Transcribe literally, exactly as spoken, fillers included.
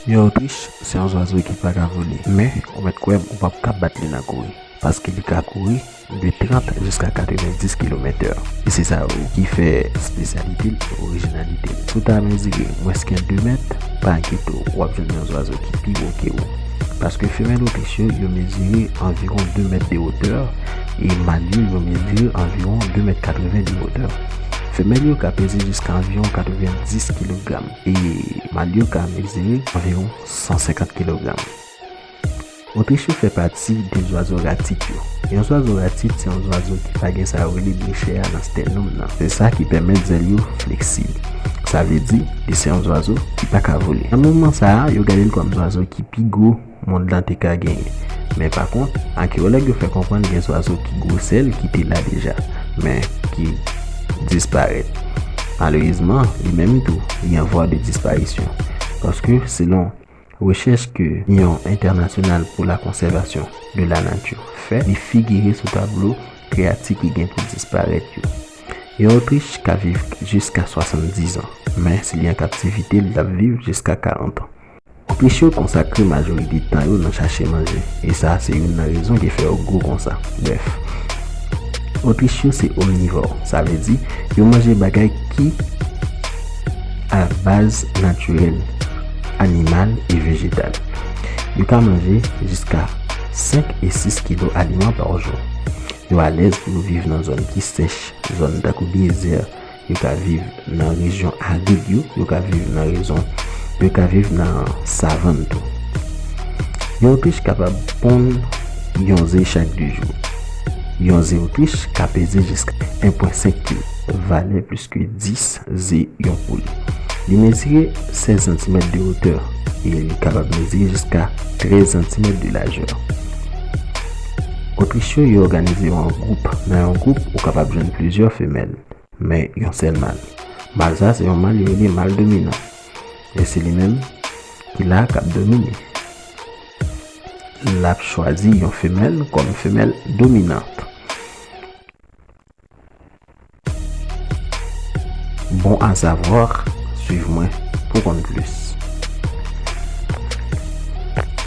Yon otrich se yon zwazo ki pa ka vole, men ou mèt kwè m, ou p ap ka bat li nan kouri, paske li ka kouri de trant jiska katrevenndis kilometer. E se sa yo ki fè espesyalite l, orijinalite l. Si w ta mezire mwens ke de mèt, pa enkyete w, w ap jwenn yon zwazo ki pi gwo ke ou. Paske femèl otrich yo, yo mezire anviwon de mèt de wotè, e mal yo, yo mezire anviwon de mèt katreven de wotè. Femèl yo ka peze jiska anviwon katrevenndis kilogram, e mal yo ka mezire anviwon san senkant kilogram. Otrich yo fè pati de zwazo ratit yo. Yon zwazo ratit se yon zwazo ki pa gen sa yo rele brechè a nan stènòm nan. Se sa ki pèmèt zèl yo fleksib. Sa vle di, li se yon zwazo ki pa ka vole. Nan moman sa a, yo gade l kòm zwazo ki pi gwo mond lan te ka genyen. Men pa kont, akeyològ yo fè konprann gen zwazo ki gwosè l ki te la deja, men ki disparèt. Malerezman, li menm tou, li an vwa de disparisyon. Paske, selon rechèch ke Union Internationale pour la Conservation de la Nature fè, li figire sou tablo kreyati ki gen pou disparèt yo. Yon otrich ka viv jiska swasanndizan, men si li an kaptivite, l ap viv jiska karant an. Otrich yo konsakre majorite tan yo nan chache manje, e sa se youn nan rezon ki fè yo gwo konsa. Brèf, otrich yo se omnivò, sa vle di yo manje bagay ki a baz natirèl, animal e vejetal. Yo ka manje jiska senk e sis kilo aliman pa jou. Yo alèz pou yo viv nan zòn ki sèch, zòn tankou dezè, yo ka viv nan rejyon arid yo, yo ka viv nan rejyon, yo ka viv nan savann tou. Yon otrich kapab ponn yon ze chak de jou. Yon ze otrich ka peze jiska en pwen senk kilo, valè plis ke dis ze yon poul. Li mezire sèz santimèt de wotè e li kapab mezire jiska trèz santimèt de lajè. Otrich yo, yo òganize yo an gwoup. Nan yon gwoup, ou kapab jwenn plizyè femèl, men yon sèl mal. Mal sa se yon mal yo rele mal dominan. E se li menm ki la k ap domine. L ap chwazi yon femèl kòm femèl dominant. Bon à savoir, swiv mwen pou konn plis.